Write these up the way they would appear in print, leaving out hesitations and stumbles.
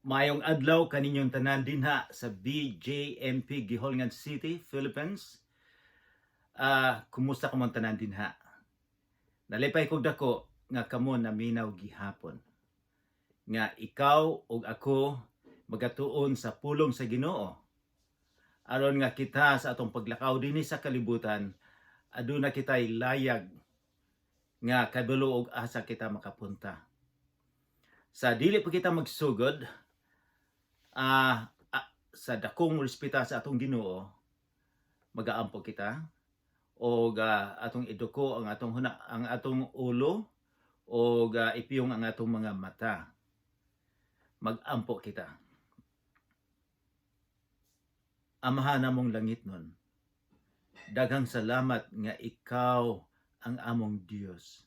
Maayong adlaw kaninyong tanan dinha sa BJMP Guihulngan City, Philippines. Kumusta kamong tanan dinha? Nalipay kog dako nga kamo naminaw gihapon. Nga ikaw ug ako magatuon sa pulong sa Ginoo. Aron nga kita sa atong paglakaw dinhi sa kalibutan, aduna kita'y layag nga kabalo og asa kita makapunta. Sa dili pa kita magsugod, sa dakong respeta sa atong Ginoo, magaampo kita og atong iduko ang atong huna, ang atong ulo og ipiyong ang atong mga mata. Magampo kita. Amahan namong langitnon, daghang salamat nga ikaw ang among Dios,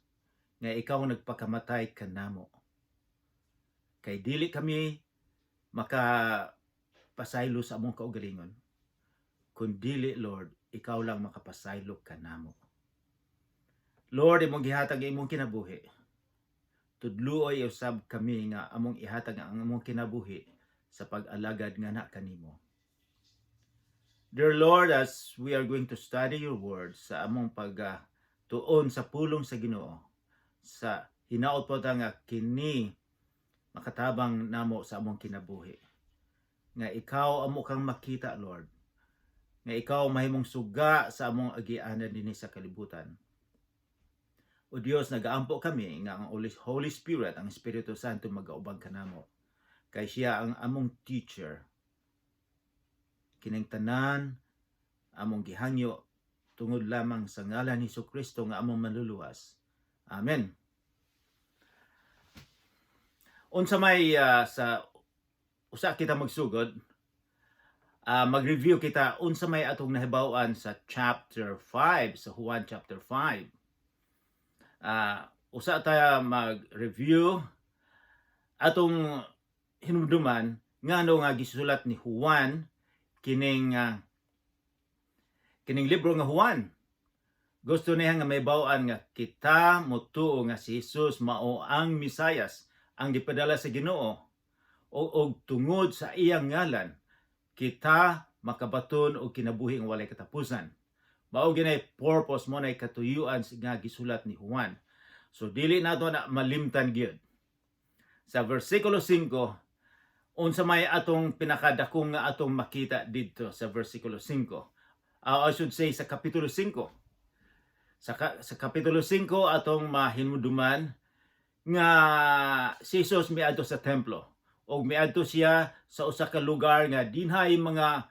nga ikaw ang nagpakamatay kanamo. Kay dili kami makapasaylo sa among kaugalingon. Kun dili, Lord, ikaw lang makapasaylo kanamo. Lord, imong gihatag ang imong kinabuhi. Tudluoy usab kami nga among ihatag ang among kinabuhi sa pag-alagad nga na kanimo. Dear Lord, as we are going to study your word sa among pag tuon sa pulong sa Ginoo, sa hinaot po ta nga kini makatabang namo sa among kinabuhi. Nga ikaw amo kang makita, Lord. Nga ikaw mahimong suga sa among agianan dinhi sa kalibutan. O Dios, nagaampo kami nga ang Holy Spirit, ang Espiritu Santo, magauban kanamo. Kay siya ang among teacher. Kining tanan among gihangyo tungod lamang sa ngalan ni Kristo nga among manluluwas. Amen. Unsa may sa usa kita magsugod, mag-review kita unsa may atong nahibaw-an sa chapter 5, sa Juan chapter 5. Usa ta mag-review, atong hinumduman ngano nga gisulat ni Juan kining libro nga Juan. Gusto niya nga mahibaw-an nga kita motuo nga si Jesus mao ang Mesayas, ang gipadala sa Ginoo, o tungod sa iyang ngalan kita makabaton og kinabuhi nga walay katapusan. Mao ginay purpose mo nay katuyuan nga gisulat ni Juan. So dili nato na malimtan gyud. Sa versikulo 5, unsa may atong pinakadakong nga atong makita didto sa versikulo 5? I should say sa kapitulo 5. Sa kapitulo 5, atong mahinumduman nga si Jesus miadto sa templo og miadto siya sa usa ka lugar nga dinhay mga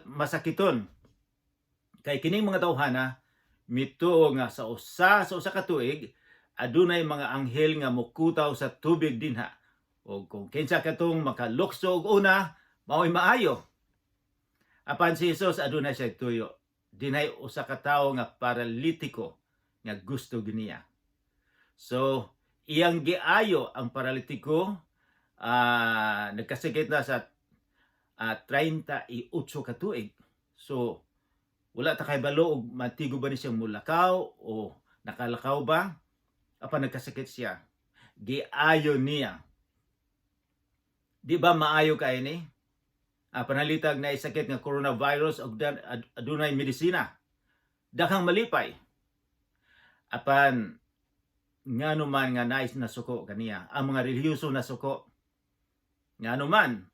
masakiton. Kay kining mga tawhana mituo nga sa usa ka tuig adunay mga anghel nga mokutaw sa tubig dinha. Og kung kinsa katong makalukso og una, mao'y maayo. Apan si Jesus, adunay siya tuyo. Dinhay usa ka tawo nga paralitiko nga gusto giniya. So iyang giayo ang paralitiko, nagkasakit na sa 38 ka tuig. So wala ta kahibalo og matigo ba ni siyang mulakaw o nakalakaw ba, apan nagkasakit siya. Giayo niya. Di ba maayo kay ni? Panalitag na sakit nga coronavirus og adunay medisina. Daghang malipay. Apan ngano man nga nais nasuko kaniya? Ang mga relihiyoso nasuko. Ngano man?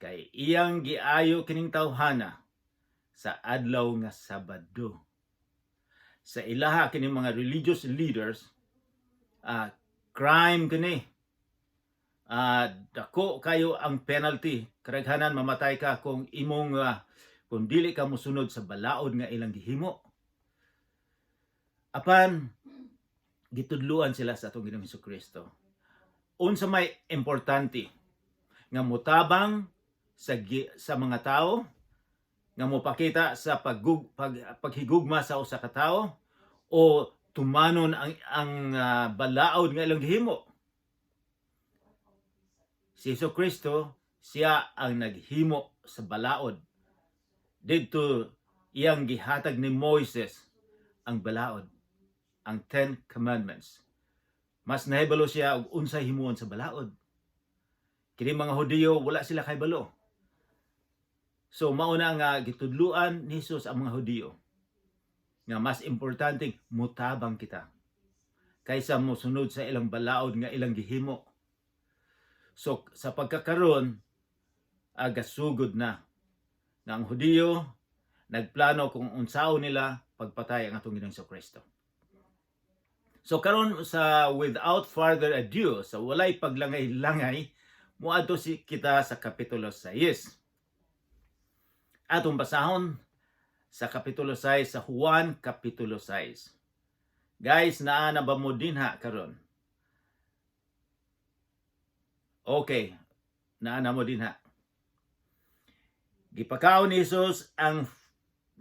Kay iyang giayo kining tawhana sa adlaw nga Sabado. Sa ilaha kini mga religious leaders, crime kini. Dako kayo ang penalty. Karaghanan mamatay ka kung dili ka mosunod sa balaod nga ilang gihimo. Apan gitudluan sila sa atong Ginoong Kristo. Unsa may importante, nga motabang sa mga tao, nga mopakita sa paghigugma sa usa ka tawo, o tumanon ang balaod nga ilang gihimo? Si Hesus Kristo, siya ang naghimo sa balaod. Didto iyang gihatag ni Moises ang balaod, ang Ten Commandments. Mas nahibalo siya og unsay himuon sa balaod. Kini mga Hudiyo, wala sila kaybalo. So mauna nga gitudluan ni Jesus ang mga Hudiyo nga mas importante mutabang kita kaysa mosunod sa ilang balaod nga ilang gihimo. So sa pagkakaron, gasugod na nga ang Hudiyo nagplano kung unsaon nila pagpatay ang atong Ginoong Kristo. So karon, sa without further ado, sa walay paglangay-langay, moadto si kita sa kapitulo 6. Atong basahon sa kapitulo 6, sa Juan kapitulo 6. Guys, naa na ba mo dinha karon? Okay, naa na mo dinha. Gipakaon ni Jesus ang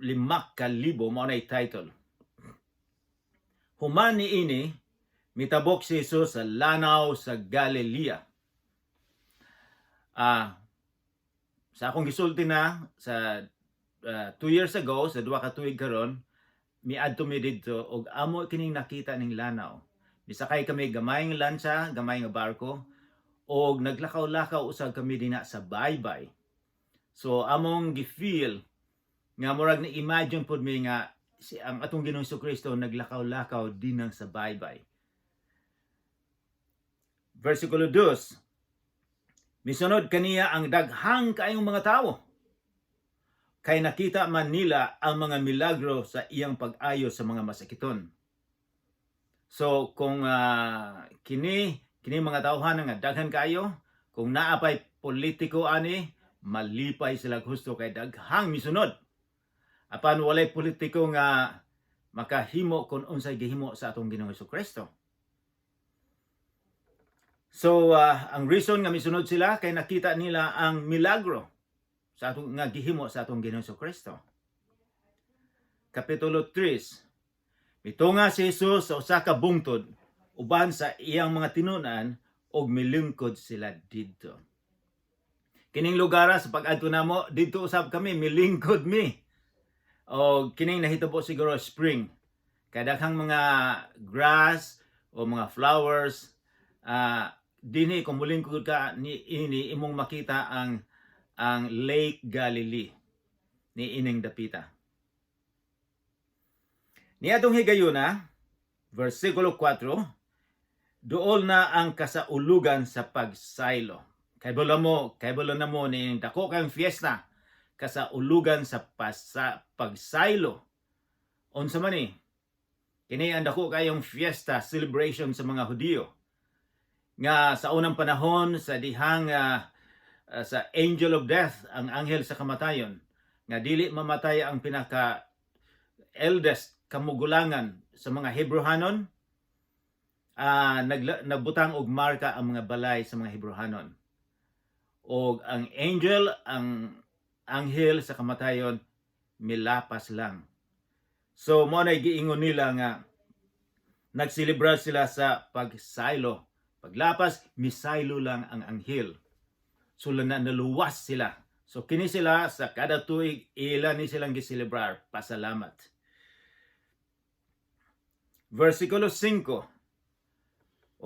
5,000, mao na title. Human niini, mitabok si Jesus sa lanaw sa Galilea. Sa akong gisulti na sa 2 years ago, sa 2 ka tuig karon, miadto mi didto og amo kining nakita ning lanaw. Misakay kami gamay nga lansa, gamay nga barko og naglakaw-lakaw usab kami dinha sa baybay. So among gi-feel nga murag na imagine pod mi nga si ang atong Ginoong Kristo naglakaw-lakaw dinang sa baybay. Versikulo 2. Misunod kaniya ang daghang kaayong mga tawo, kay nakita man nila ang mga milagro sa iyang pag-ayo sa mga masakiton. So kung kini kini mga tawhan nga daghan kaayo, kung naa pay politiko ani, malipay sila gusto kay daghang misunod. Apan walay politiko nga makahimo kung unsay gihimo sa atong Ginoong Kristo. So ang reason nga misunod sila kay nakita nila ang milagro sa atong nga gihimo sa atong Ginoong Kristo. Kapitulo 3. Mitunga si Jesus sa usa ka bungtod uban sa iyang mga tinunan ug milingkod sila didto. Kining lugar sa pag-adto namo didto usab kami milingkod mi. O kining nahitabo siguro spring. Kay daghang mga grass o mga flowers, dinhi kung mulingkod ka ni ini imong makita ang Lake Galilee ni ining dapita. Niadtong higayuna, versikulo 4, duol na ang kasaulugan sa pagsaylo. Kay na mo ni dako kang fiesta, kasaulugan sa pagsaylo. Unsa man ni? Kini ang dako kayong fiesta, celebration sa mga Hudiyo nga sa unang panahon sa dihang sa angel of death, ang anghel sa kamatayon, nga dili mamatay ang pinaka eldest, kamugulangan sa mga Hebrehanon, nagbutang og marka ang mga balay sa mga Hebrehanon. Og ang angel, ang anghel sa kamatayon, milapas lang. So mo na giingon nila nga nagselebrar sila sa pagsaylo. Paglapas, misaylo lang ang anghel. So na naluwas sila. So kini sila sa kada tuig ila ni silang giselebrar pasalamat. Versikulo 5.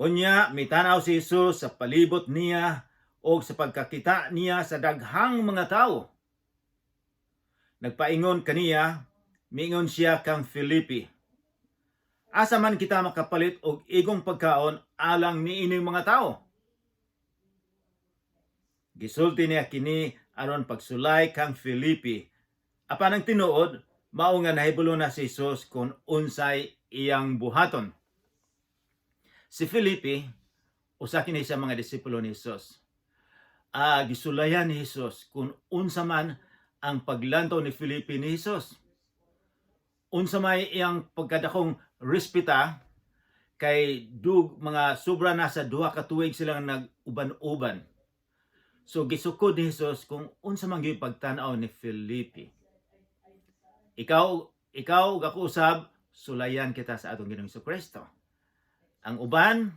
Unya mitanaw si Jesus sa palibot niya og sa pagkakita niya sa daghang mga tawo, nagpaingon kaniya, miingon siya kang Felipe, "Asa man kita makapalit og igong pagkaon alang niining mga tawo?" Gisulti niya kini aron pagsulay kang Felipe. Apan ang tinuod, mao nga nahibalo na si Jesus kung unsay iyang buhaton. Si Felipe, usa kini sa mga disipulo ni Jesus. Gisulayan ni Jesus kung unsa man ang paglantaw ni Felipe ni Jesus. Unsa may iyang pagkadakong respeta kay dug mga sobra na sa 2 ka tuig silang nag-uban-uban. So gisukod ni Jesus kung unsa man gyud pagtan-aw ni Felipe. Ikaw ug ako usab, sulayan kita sa atong Ginoong Kristo. Ang uban,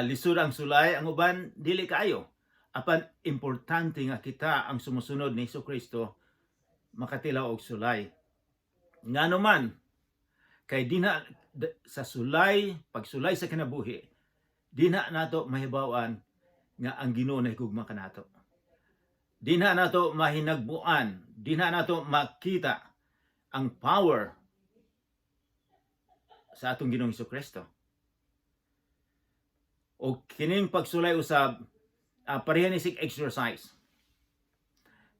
lisod ang sulay, ang uban dili kaayo. Apan importante nga kita ang sumusunod ni Hesus Kristo makatilaw og sulay. Ngano man kay dina sa sulay, pagsulay sa kinabuhi, dina nato mahibaw-an nga ang Ginoo nahigugma kanato. Dinha nato mahinagbuan, dinha nato makita ang power sa atong Ginoong Kristo. O kining pagsulay usab, pareha ni sig exercise.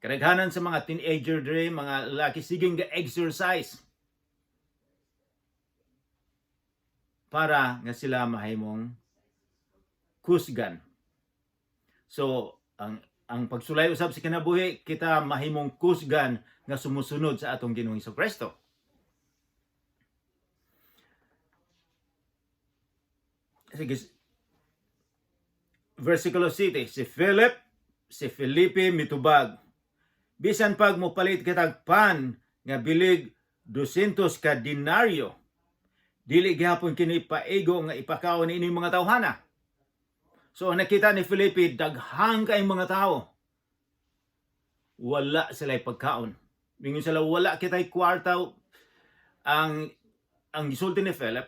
Kadaghanan sa mga teenager diri, mga lalaki, sige ga exercise para nga sila mahimong kusgan. So, ang pagsulay usab sa kinabuhi, kita mahimong kusgan nga sumusunod sa atong Ginoong Kristo. Sige, versikulo 7, si Philip, si Felipe mitubag: "Bisan pag mopalit kitag pan nga bilig 200 ka denaryo, dili gihapon kini paigo nga ipakaon ni ining mga tawhana." So ang nakita ni Felipe, daghang kay mga tao. Wala sila pagkaon. Mingon sila, "Wala kitay kwarta." Ang gisulti ni Philip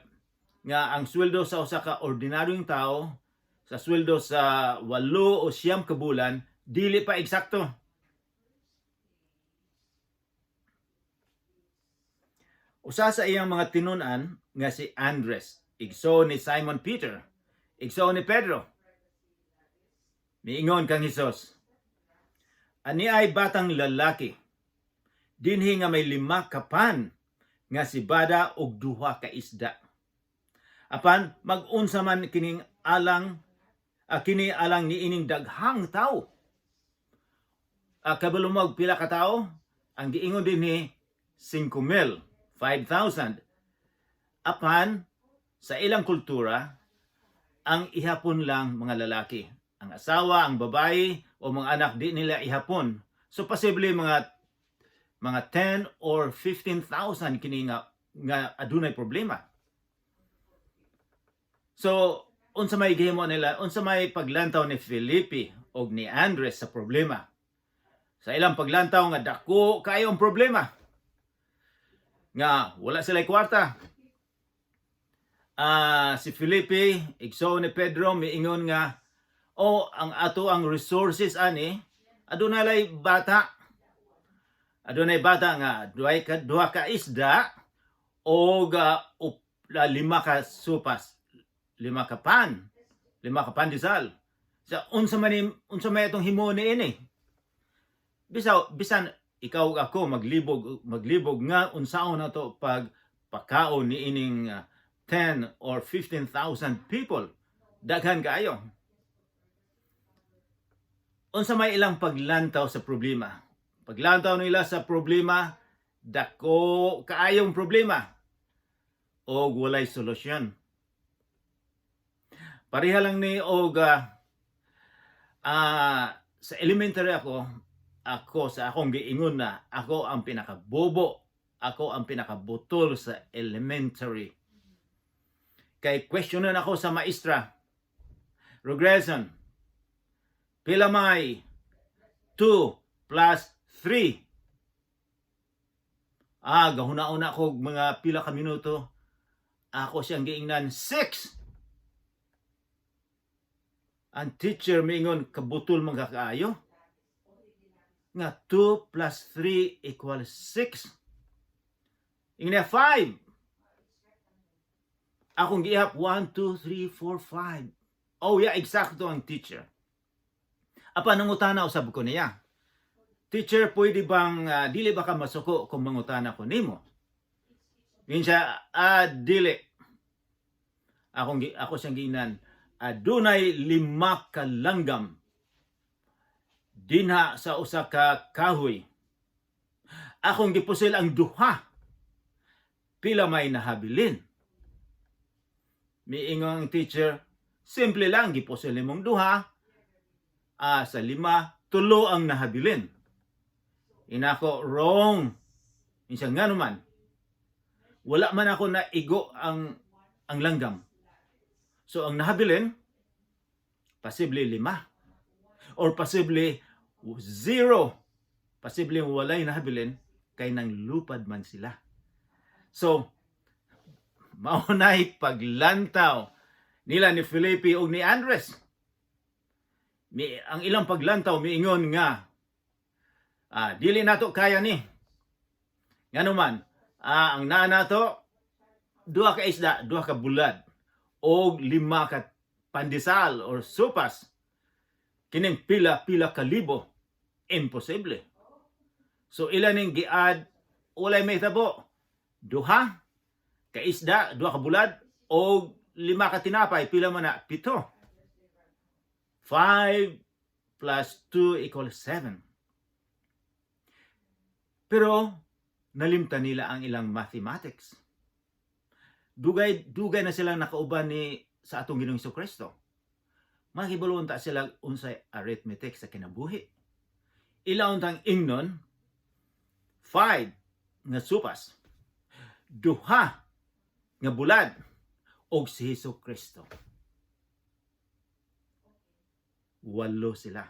nga ang sweldo sa usa ka ordinaryong tao, sa sweldo sa 8 o 9 ka bulan, dili pa eksakto. Usa sa iyang mga tinun-an nga si Andres, igsoon ni Simon Peter, igsoon ni Pedro, miingon kang Hesus, "Ani ay batang lalaki dinhi nga may 5 ka pan nga sibada ug 2 ka isda. Apan mag-unsa man kining alang kini alang niining daghang tawo?" Kabalo mo og pila ka tawo? Ang giingon dinhi 5,000, 5,000. Apan sa ilang kultura, ang ihapon lang mga lalaki. Ang asawa, ang babae o mga anak, di nila ihapon. So posible mga 10 or 15,000 kini nga adunay problema. So unsa may gihimo nila, unsa may paglantaw ni Felipe og ni Andres sa problema? Sa ilang paglantaw nga dako kayo ang problema, nga wala sila kwarta. Si Felipe, igsoon ni Pedro, miingon nga, "Oh, ang ato ang resources ani, adunay lay bata. Adunay bata nga duha ka isda o 5 ka sopas, 5 ka pan, 5 ka pandesal. Sa unsa man unsa may atong himuon niini?" Bisaw bisan ikaw ug ako maglibog nga unsaon na to pag pakaon ni ining 10 or 15,000 people. Daghan kaayo. Unsa may ilang paglantaw sa problema? Paglantaw nila sa problema, dako kaayong problema og walay solusyon. Pareha lang ni og sa elementary ako, sa akong giingon na ako ang pinakabobo, ako ang pinakabutol sa elementary. Kay questionan ako sa maestra. "Regression. Pila may 2 plus 3?" Gahuna-una ko mga pila ka minuto. Ako siyang giingnan, "6." Ang teacher miingon, "Kabutol man ka kaayo. Nga 2 plus 3 equals 6." Ingna 5. Akong giihap, 1, 2, 3, 4, 5. Oh yeah, eksakto ang teacher. Apan nangutana usab ko niya. "Teacher, pwede bang, dili ba ka masuko kung mangutana ko nimo?" Ingon siya, "Dili." Ako siyang giingnan, "Adunay 5 ka langgam dinha sa usa ka kahoy. Akong gipusil ang duha. Pila may nahabilin?" Miingon ang teacher, "Simple lang, gipusil nimong duha, sa 5, 3 ang nahabilin." Inako, "Wrong." Insa nga naman? "Wala man ako naigo ang langgam. So ang nahabilin, posible 5. Or posible 0. Posible walay nahabilin, kay nang lupad man sila." So, maunay paglantaw nila ni Felipe ug ni Andres. Ang ilang paglantaw miingon nga dili nato kaya ni. Ngano man, ang naa nato duha ka isda, duha ka bulad og lima ka pandesal or sopas. Kining pila-pila ka libo, imposible. So ila ning gi-add, walay mahitabo. Duha ka isda, duha ka bulad og lima ka tinapay, pila man na? Pito. 5 plus 2 equals 7. Pero nalimtan nila ang ilang mathematics. Dugay dugay na silang nakauban ni sa atong Ginoong Kristo. Makibalo unta sila unsay arithmetic sa kinabuhi. Ila untang ingnon 5 nga sopas, duha nga bulad og si Hesus Kristo. Walo sila.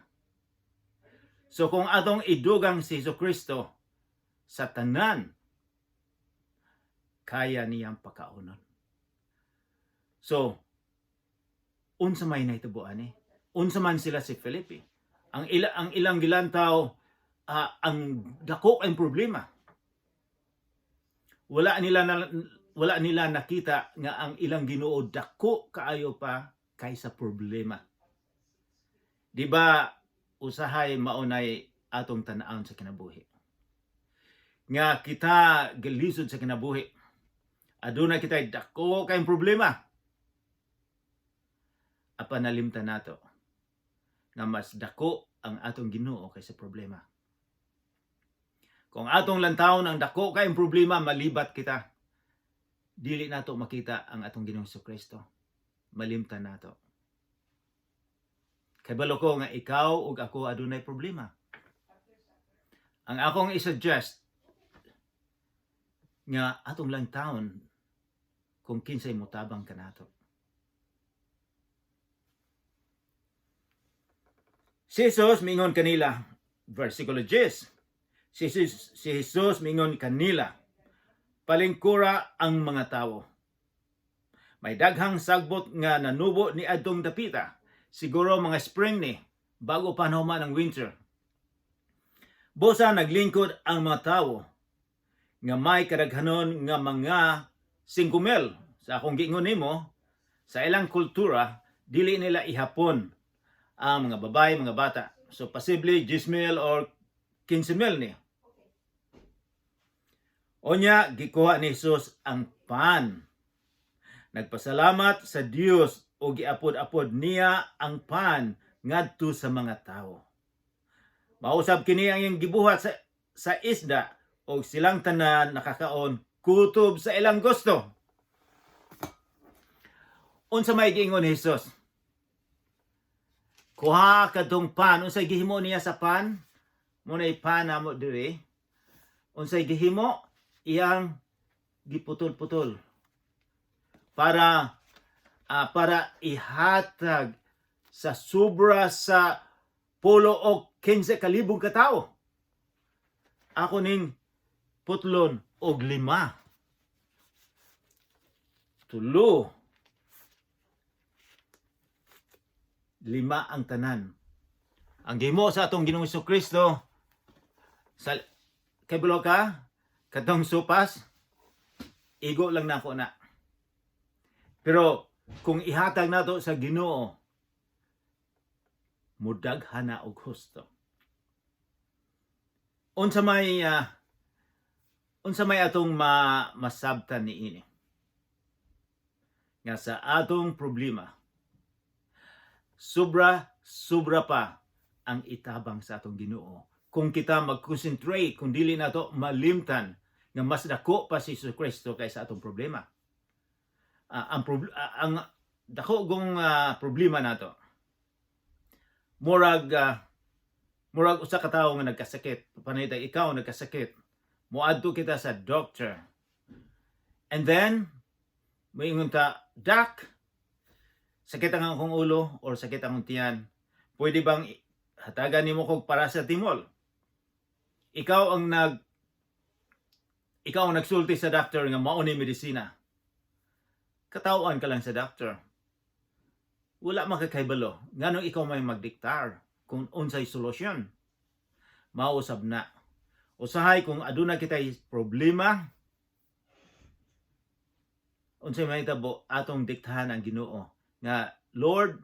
So kung atong idugang si Hesus Kristo sa tanan, kaya niyang pakaunon. So, unsa may nahitabo ani? Unsa man sila si Felipe? Ang ilang gilantaw, ang dako ang problema. Wala nila nakita nga ang ilang Ginoo dako kaayo pa kaysa problema. Di ba usahay maunay atong tan-awon sa kinabuhi? Nga kita gilisod sa kinabuhi. Aduna kita dako kayong problema. Apan nalimtan nato nga mas dako ang atong Ginoo kaysa problema. Kung atong lantawon ang dako kayong problema, malibat kita. Dili nato makita ang atong Ginoong Kristo. Malimtan nato. Kay balo ko nga ikaw ug ako adunay problema. Ang akong i-suggest nga atong lantawon kung kinsay motabang kanato. Si Jesus mingon kanila, versikulo 10. Si Jesus mingon kanila, "Palingkura ang mga tawo." May daghang sagbot nga nanubo ni adtong dapita. Siguro mga spring ni, bago pa nahuman ang winter. Busa naglingkod ang mga tawo nga may kadaghanon nga mga 5,000. Sa akong giingon nimo, sa ilang kultura, dili nila ihapon ang mga babae, mga bata. So possibly 10,000 or 15,000 ni. Onya, gikuha ni Jesus ang pan. Nagpasalamat sa Dios o giapod-apod niya ang pan ngadto sa mga tawo. Mausab kini ang iyang gibuhat sa isda og silang tanan nakakaon kutob sa ilang gusto. Unsa may giingon ni Jesus? Kuha kadtong pan. Unsay gihimo niya sa pan? Muna pan namo diri. Unsay gihimo? Iyang giputol-putol para ihatag sa sobra sa pulo o 15 kalibong katao. Ako ning putlon og lima. Tulo. Lima ang tanan. Ang gihimo sa atong Ginoong Kristo sa kabalo ka katong sopas, igo lang nako na. Pero kung ihatag nato sa Ginoo, mudaghan na og husto. Unsa may atong masabtan niini? Nga sa atong problema, sobra sobra pa ang itabang sa atong Ginoo. Kung kita mag-concentrate, kung dili nato malimtan nga mas dako pa si Jesus Kristo kaysa atong problema. Ang dako gong problema nato. Murag usa ka tawo nga nagkasakit, panahita ikaw nagkasakit. Moadto kita sa doctor. And then moingon ta, "Doc, sakit ang akong ulo or sakit ang akong tiyan. Pwede bang hatagan nimo kog paracetamol?" Ikaw ang nagsulti sa doctor nga mao ni medisina. Katawhan ka lang sa doctor. Wala makakahibalo nganong ikaw may magdiktar kung unsay solusyon. Mausab na. Usahay kung aduna kitay problema, unsay mahitabo, atong diktahan ang Ginoo nga, "Lord,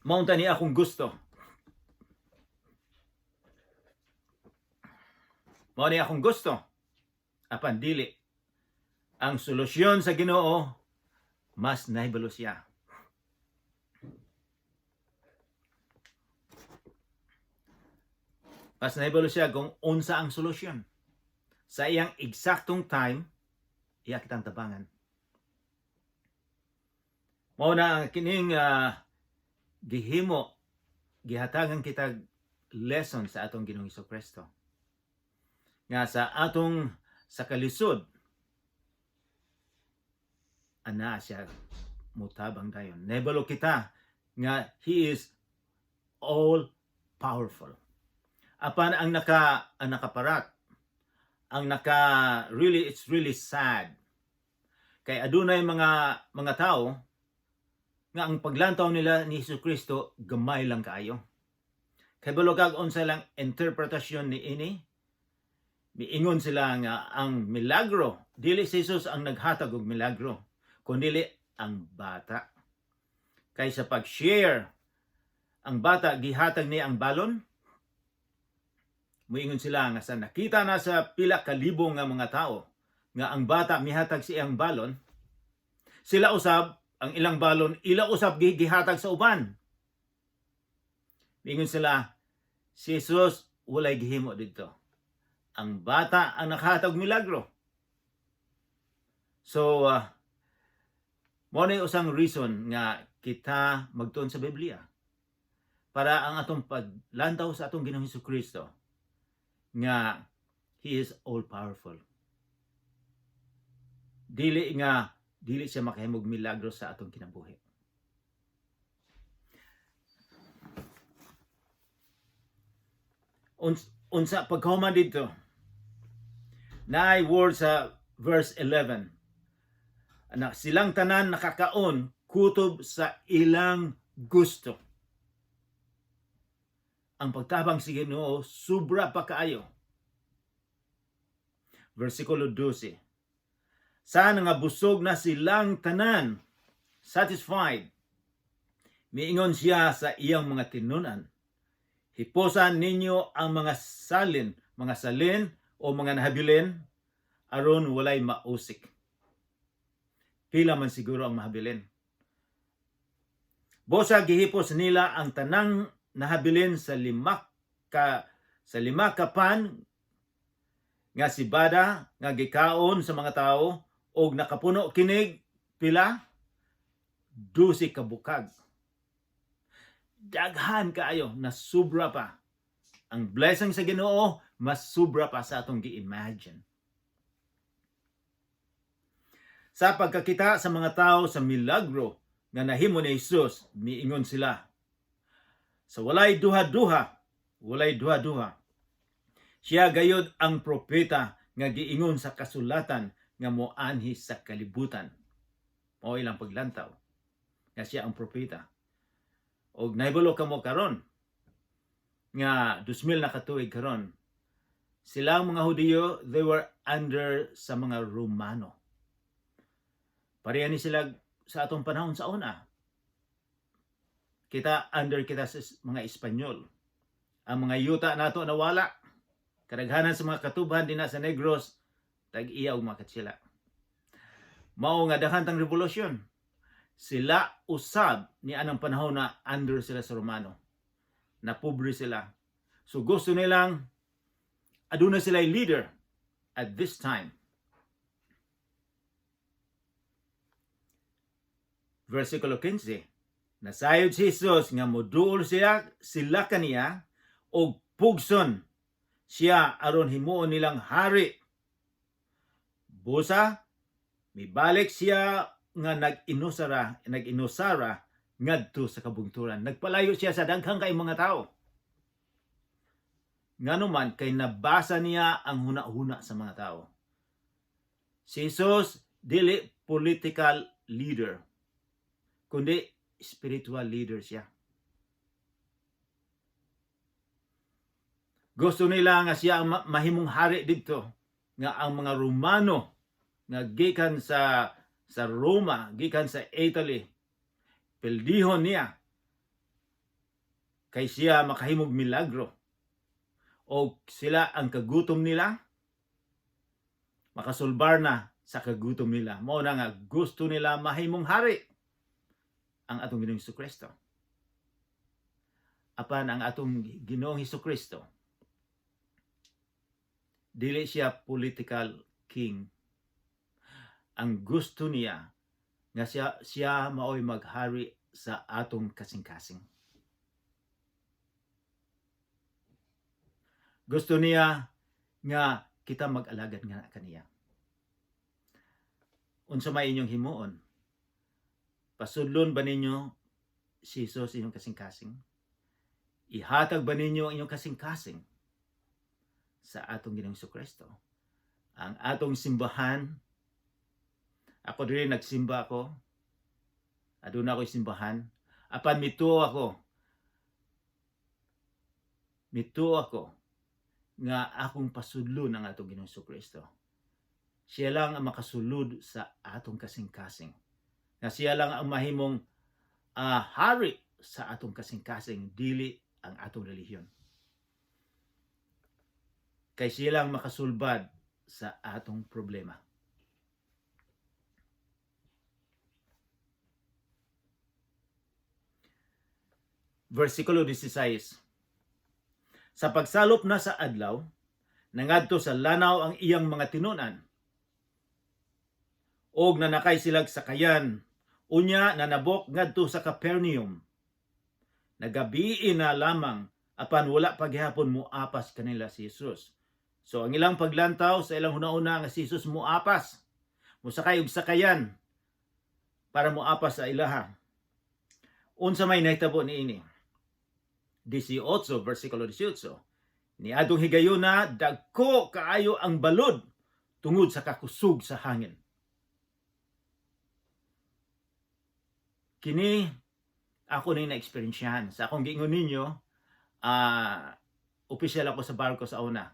maunta ni akong gusto. Mao ni akong gusto." Apan dili. Ang solusyon sa Ginoo, mas nahibalo siya. Mas nahibalo siya kung unsa ang solusyon. Sa iyang eksaktong time, iya kitang tabangan. Mao na ang kining gihimo, gihatagan kita lesson sa atong Ginoong Kristo. Nga sa atong sa kalisod, ana siya mutabang dayon. Nahibalo kita nga He is all powerful. Apan ang nakaparat, ang naka really, it's really sad. Kay adunay mga tao nga ang paglantaw nila ni Hesus Kristo gamay lang kaayo. Kay kag unsa lang interpretasyon ni ini, miingon sila nga ang milagro, dili si Jesus ang naghatag og milagro, kundi ang bata. Kay sa pag-share, ang bata gihatag niya ang balon. Muingon sila nga sa nakita na sa pila ka libo nga mga tao nga ang bata mihatag sa iyang balon, sila usab ang ilang balon ila usab gihatag sa uban. Miingon sila, si Jesus walay gihimo didto. Ang bata ang nakahatag milagro. So, mo na usang reason nga kita magtuon sa Biblia para ang atong paglantaw sa atong Ginoong Hesus Kristo nga He is all powerful. Dili nga dili siya makahimog milagro sa atong kinabuhi. Unsa pagkahuman didto, naay word sa verse 11. Ana silang tanan nakakaon kutob sa ilang gusto. Ang pagtabang sa Ginoo sobra pa kaayo. Versikulo 12. Sa nga busog na silang tanan, satisfied, miingon siya sa iyang mga tinunan, "Hipusan ninyo ang mga salin o mga nahabilin, aron walay mausik." Pila man siguro ang mahabilin. Bosa gihipos nila ang tanang nahabilin sa lima ka pan nga sibada nga gikaon sa mga tao og nakapuno kinig pila? 12 ka bukag. Daghan kaayo na sobra pa. Ang blessing sa Ginoo mas sobra pa sa atong gi-imagine. Sa pagkakita sa mga tao sa milagro nga nahimo ni Jesus, miingon sila, sa walay duha-duha, walay duha-duha, siya gayod ang propeta nga giingon sa kasulatan nga moanhi sa kalibutan. Mao ilang paglantaw nga siya ang propeta. Og nahibalo kamo karon nga 2000 na katuig karon, silang mga Hudiyo, they were under sa mga Romano. Pareha ni sila sa atong panahon sa una. Kita under kita sa mga Espanyol. Ang mga yuta nato nawala. Kadaghanan sa mga katubhan dinha sa Negros, tag-iya og mga katsila. Mao nga daghan tang revolusyon. Sila usab ni anang panahon na under sila sa Romano. Napobre sila. So gusto nilang aduna sila leader at this time. Versikulo 15. Nasayod si Jesus nga moduol sila kaniya og pugson siya aron himuon nilang hari. Busa mibalik siya nga nag-inusara ngadto sa kabungturan. Nagpalayo siya sa daghang kay mga tao. Ngano man kay nabasa niya ang huna-huna sa mga tao. Si Jesus dili political leader, kundi Spiritual leader siya. Gusto nila nga siya ang mahimong hari didto, nga ang mga Romano nga gikan sa Roma, gikan sa Italy, pildihon niya kay siya makahimog milagro. O sila ang kagutom nila, makasulbar na sa kagutom nila. Mao na nga gusto nila mahimong hari ang atong Ginoong Kristo. Apan ang atong Ginoong Kristo, dili siya political king. Ang gusto niya nga siya maoy maghari sa atong kasing-kasing. Gusto niya nga kita mag-alagad nga kaniya. Unsa may inyong himuon? Pasudlon ba ninyo si Jesus inyong kasing-kasing? Ihatag ba ninyo ang inyong kasing-kasing sa atong Ginoong Kristo? Ang atong simbahan, ako diri nagsimba ako, aduna ako'y simbahan, apan mituo ako nga akong pasudlon ang atong Ginoong Kristo. Siya lang ang makasulod sa atong kasing-kasing. Nga siya lang ang mahimong hari sa atong kasing-kasing, dili ang atong relihiyon. Kay siya lang makasulbad sa atong problema. Versikulo 16. Sa pagsalop na sa adlaw, nangadto sa lanaw ang iyang mga tinunan. Og nanakay silag sakayan, unya nanabok ngadto sa Capernaum. Nagabii na lamang, apan wala paghihapon muapas kanila si Jesus. So ang ilang paglantaw sa ilang hunauna nga si Jesus muapas, musakay og sakayan para muapas sa ilaha. Unsa may nahitabo niini? 18, versikulo 18. Niadtong higayuna, dagko kaayo ang balod tungod sa kakusog sa hangin. Kini ako ni na-experiensyahan. Sa akong giingon ninyo, opisyal ako sa barko sa una.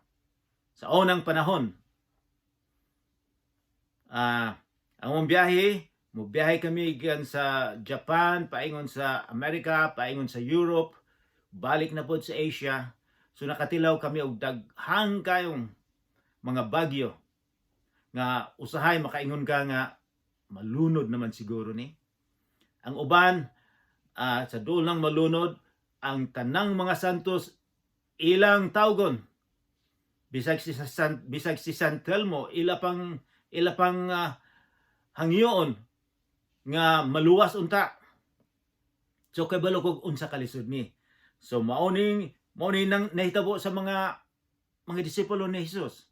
Sa unang panahon, ang among biyahe, mo biyahe kami gikan sa Japan, paingon sa Amerika, paingon sa Europe, balik na pod sa Asia. So nakatilaw kami og daghang kayong mga bagyo nga usahay makaingon ka nga malunod naman siguro ni. Ang uban sa duol ng malunod, ang tanang mga santos ilang tawgon. Bisag si San Telmo ila pang hangyoon nga maluwas unta. So kabalo kog unsa kalisod ni. So mao ning nang nahitabo sa mga disipulo ni Jesus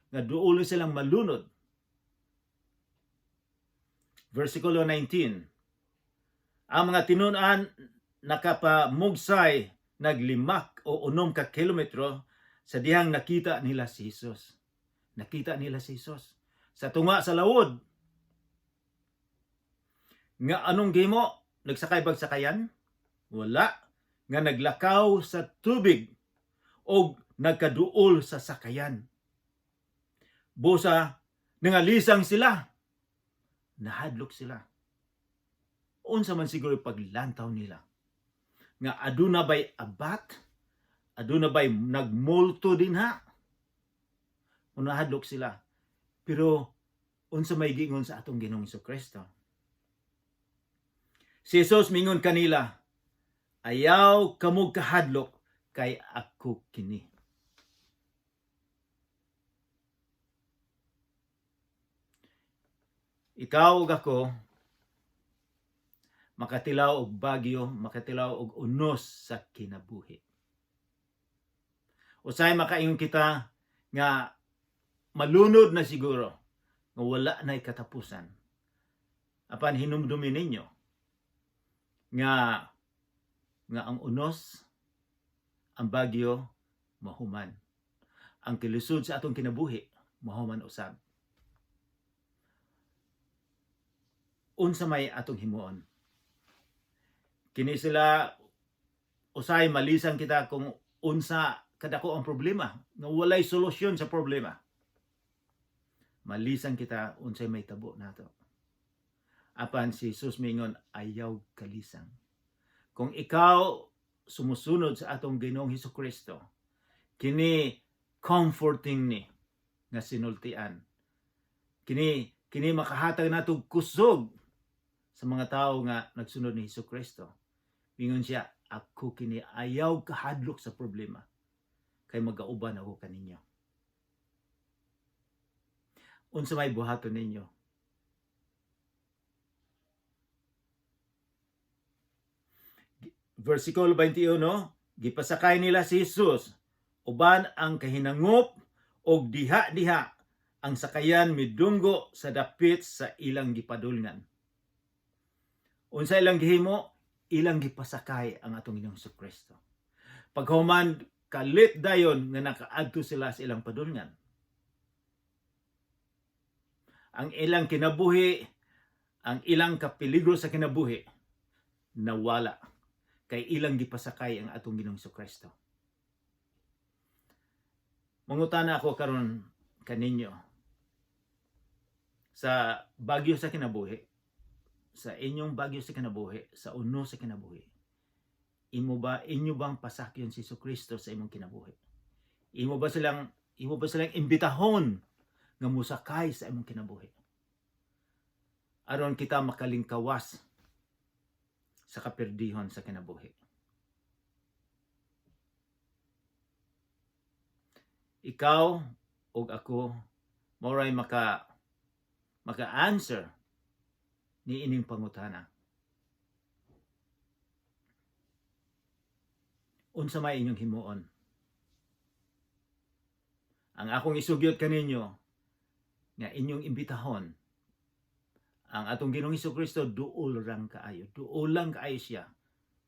nga duol silang malunod. Versikulo 19. Ang mga tinun-an nakapamugsay naglimak o 6 ka kilometro sa dihang nakita nila si Jesus. Nakita nila si Jesus sa tunga sa lawod. Nga anong gimo? Nagsakay bag sakayan? Wala. Nga naglakaw sa tubig o nagkaduol sa sakayan. Busa, nangalisang sila. Nahadlok sila. Unsa man siguro paglantaw nila? Nga aduna bay abat? Aduna bay nagmulto din ha? Nahadlok sila. Pero unsa may giingon sa atong Ginoong Kristo? Si Jesus mingon kanila, "Ayaw kamo kahadlok kay ako kini." Ikaw ug ako makatilaw og bagyo, makatilaw og unos sa kinabuhi. Usay makaingon kita nga malunod na siguro nga wala na'y katapusan. Apan hinumdumi ninyo nga ang unos, ang bagyo, mahuman. Ang kilusod sa atong kinabuhi, mahuman usab. Unsa may atong himuon? Kini sila usay malisang kita kung unsa kadako ang problema nga walay solusyon sa problema. Malisang kita unsay mahitabo nato. Apan si Jesus miingon, "Ayaw kalisang." Kung ikaw sumusunod sa atong Ginoong Hesus Kristo, kini comforting ni nga sinultian. Kini makahatag nato kusog sa mga tao nga nagsunod ni Hesus Kristo. Mingon siya, "Ako kini, ayaw kahadlok sa problema kay magauban ako kaninyo." Unsa may buhaton ninyo? Versikulo 21, gipasakay nila si Jesus uban ang kahinangop og diha-diha ang sakayan midunggo sa dapit sa ilang gipadulngan. Unsa ilang gihimo? Ilang gipasakay ang atong Ginoong Kristo. Paghuman kalit dayon nga nakaadto sila sa ilang padulngan. Ang ilang kinabuhi, ang ilang kapeligro sa kinabuhi, nawala kay ilang gipasakay ang atong Ginoong Kristo. Mangutana ako karon kaninyo sa bagyo sa kinabuhi, sa inyong bagyo sa kinabuhi, sa uno sa kinabuhi. Imo ba inyo bang pasakyon si Kristo sa imong kinabuhi? Imo ba silang imbitahon nga musakay sa imong kinabuhi? Aron kita makalingkawas sa kaperdihon sa kinabuhi. Ikaw ug ako maoray maka answer ni ining pangutana. Unsa may inyong himuon? Ang akong isugyot kaninyo nga inyong imbitahon ang atong Ginoong Kristo, duol rang kaayo. Duol lang kaayo siya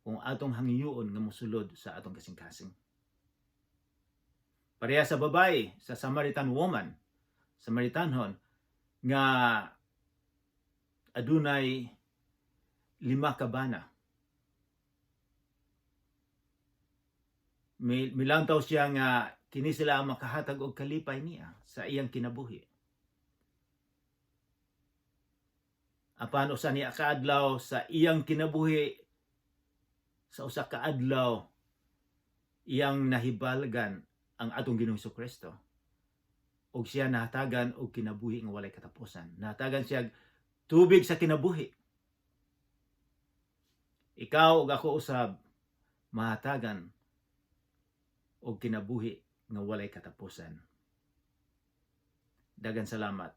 kung atong hangyoon nga mosulod sa atong kasing-kasing. Pareha sa babae, sa Samaritan woman, Samaritanhon, nga adunay 5 ka bana. Milantaw siya nga kini sila ang makahatag og kalipay niya sa iyang kinabuhi. Apan usa niya kaadlaw sa iyang kinabuhi, sa usa ka adlaw iyang nahibalgan ang atong Ginoong Kristo. Og siya nahatagan og kinabuhi nga walay katapusan. Nahatagan siya tubig sa kinabuhi. Ikaw ug ako usab mahatagan og kinabuhi nga walay katapusan. Dagan salamat.